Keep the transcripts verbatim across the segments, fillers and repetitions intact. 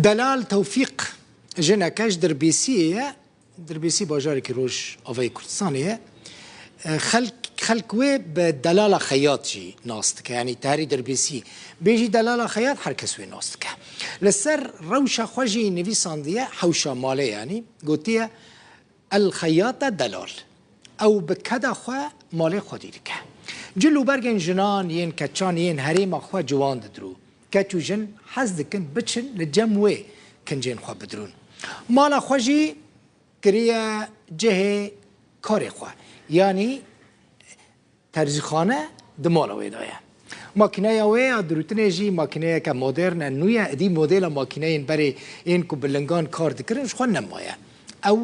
Delal Tewfîq jineke ji Dirbêsiyê ye. Dirbêsî bajarekî Rojavayê Kurdistanê ye. Xelk, xelk wê bi Delala Xeyat jî nas dike. Yanî te herî Dirbêsî bêjî Delala Xeyat, her kes wê nas dike. Li ser rewşa xwe jî nivîsandiye, hewşa malê yanî. Gotiye, El Xeyata Delal. Ew bi keda xwe malê xwedî dike. Cil û bergên jinan yên keçan yên herêma xwe ciwan didirû. Keç û jin hez dikin biçin li cem wê kincên xwe bidirûn. Mala xwe jî kiriye cihê karê xwe. Yanî terzîxane di mala wê de ye. Makîneya wê ya dirûtinê jî makîneyeke modern e, nû ye. Êdî modela makîneyên berê yên ku bi lingan kar dikirin ji xwe nemaye. Ew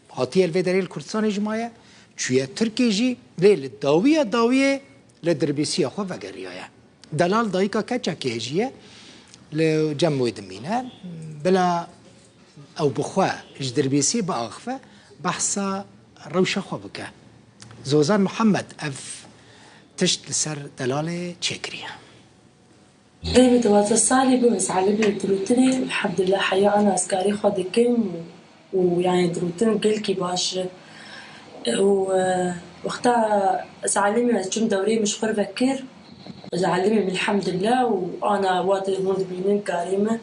hatiye li vê derê li Kurdistanê jî maye, çûye Tirkiyê jî, lê li dawiya dawiyê li Dirbêsiya xwe vegeriyaye. Delal dayika keçekê jî ye, li cem wê dimîne. Bila ew bi xwe ji Dirbêsiyê biaxive, behsa rewşa xwe bike. Zozan Mihemed ev tişt li ser Delalê çêkiriye. Dê min duwazdeh salî bû, ez elimê dirûtinê, elhamdulillah, heya ana ez karê xwe dikim û, û, yani, dirûtin gelkî baş e. Û, e, wexta ez elimê ez çûm dewrê min ji xwe re vekir, ez elimê min, elhamdulillah, û ana wa di hûn dibînin karê min,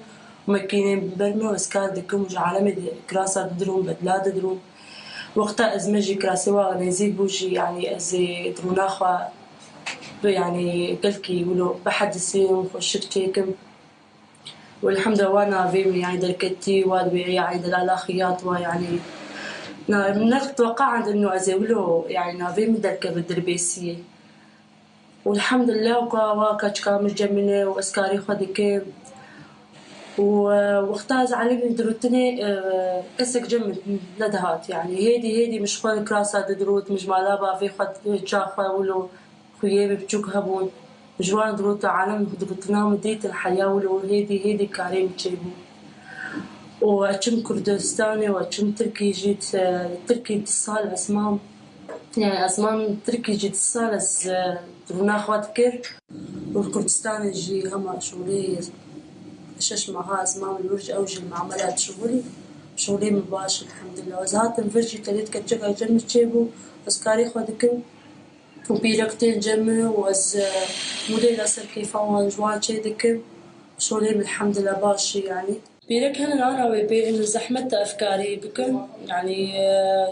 û mekîneyên ber min û ez kar dikim û ji alemê di kirasa didirûm, bedla didirûm. Wexta ez me jî kirasê wa nêzîk bû jî, yanî ez ê dirûna xwe bi, yanî gelkî wilo bihedisînim, xweşik çêkim. Welhamdulillah wa navê min, yanî derketî wa dibê, yanî Delala Xiyat wa, yanî na, min nexweşand ino ez ê wilo, yanî navê min derkeve Dirbêsiyê. Û elhamdulillah, ka wa keçika min cem min e û ez karê xwe dikim. Û, e, wexta ez elimî dirûtinê, e, kesek cem min nedihat, yanî hêdî hêdî min ji xwe kirasa didirût, min ji mala bavê xwe, ça xwe wilo xuyê min biçûk hebûn. Ji wan dirûta alem dirûtina min dîtin heya wilo hêdî hêdî karê min çêbû. û ez çim Kurdistanê û ez çim Tirkî jî, e, Tirkî du sal ez mam. Yani ez mam Tirkî jî du sal ez, e, dirûna xwe dikir. Û li Kurdistanê jî hema şolê şeş meha ez mam li wir jî ew jî li mamela dişuxulî. Şolê min baş, elhamdulillah. Ez hatim vir jî tenê keçeka cem min çêbû. Ez karê xwe dikim. Û pîrek tên cem min û ez, e, modela ser kêfa wan ji wan çê dikim. Şolê min elhamdulillah baş e yani. Pîrek hene nana wê bê ino zehmet e ev karî bikin. Yanî, e,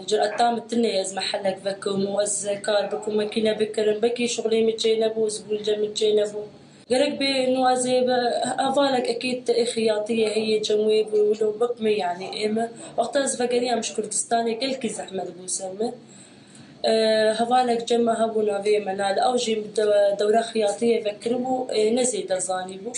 cireta min tune ez mehellek vekim û ez kar bikim, mekîne bikirim. Belkî şixulê min çê nebû, zibûn cem min çê nebû. Gerek bê ino ez ê bi hevalek ekî te xiyatî ye heye cem wê bû wilo bikme yanî ê me. Wexta ez vegeriyam ji Kurdistanê gelkî zehmet bû ser me. E, hevalek cem me hebû navê Melal. Ew jî bi de-, dewra xiyatiyê vekiribû, e, ne zêde zanîbû.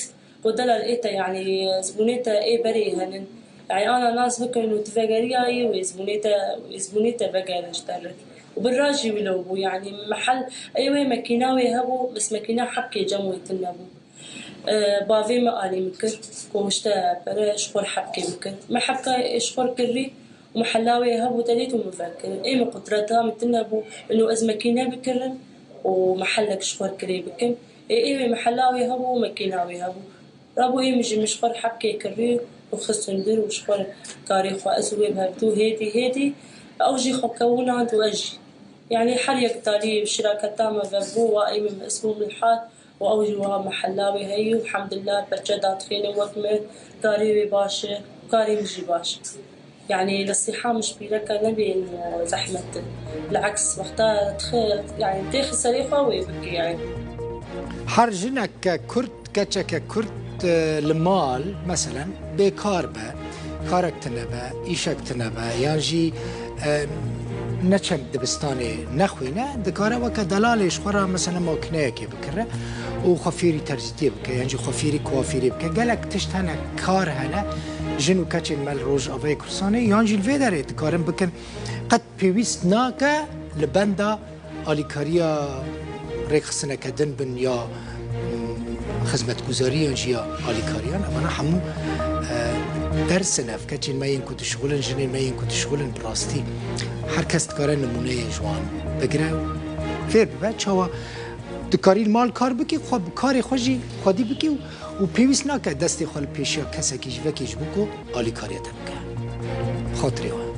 Ku delal ê te, yanî zibûnê te ê berê henin. Yanî ana nas bikin û tu vegeriyayî wê zibûnê te, wê zibûnê te vegerin ji te re. Û bi ra jî wilo bû, yanî mehel ê wê mekîna wê hebû, bes mekîna hebkê cem wê tune bû. E, bavê me alî min kir, ku ji te pere ji xwe re hebkê bikir. Me hebka ji xwe re kirî û mehela wê hebû te dît û min vekir. Ê min qudreta min tune bû, ino ez mekîne bikirim û mehelek ji xwe re kirê bikim. Ê, ê wê mehela wê hebû, mekîna wê hebû. Rabû ê min jî min ji xwe re hebkê kirî û xist hundir û ji xwe re karê xwe ez û wê bi hevdû hêdî hêdî ew jî xwe kewinand û ez jî. Yanî her yek talî şiraketa me vebû, wa ê min bi ism û milhat û ew jî wa mehela wê heyî û elhamdulillah perçe dadixînin wek min, karê wê baş e, karê min jî baş e. Yani li sîha min ji pîreka nebîn, e, zehmet e. Bileks wexta dixe, yani têxi serê xwe wê bike yani. Her jineke Kurd, keçeke Kurd, e, li mal, meselen, bêkar be, karek tune be, îşek tune be, yan jî, e, neçe dibistanê nexwîne, dikare weke delalê ji xwe re, meselen, makîneyekê bikire û xwe fêrî terzîtiyê bike, yan jî xwe fêrî kuafîrê bike. Gelek tişt hene, kar hene, jin û keçên me li Rojavayê Kurdistanê yan jî li vê derê dikarin bikin. Qet pêwîst nake li benda alîkariya rêkxistineke din bin ya, mm, xizmetguzarî yan jî ya alîkariyan. Evana hemû, e, ders in ev. Keçên me yên ku dişixulin, jinên me yên ku dişixulin bi rastî her kes dikare nimûneyê ji wan bigire û fêr bibe. Çawa Dikarî li mal kar bikî, xwe bi karê xwe jî xwedî bikî û, û pêwîst nake destê xwe li pêşiya kesekî ji vekê ji bo ku alîkariya te bike. Xatirê we.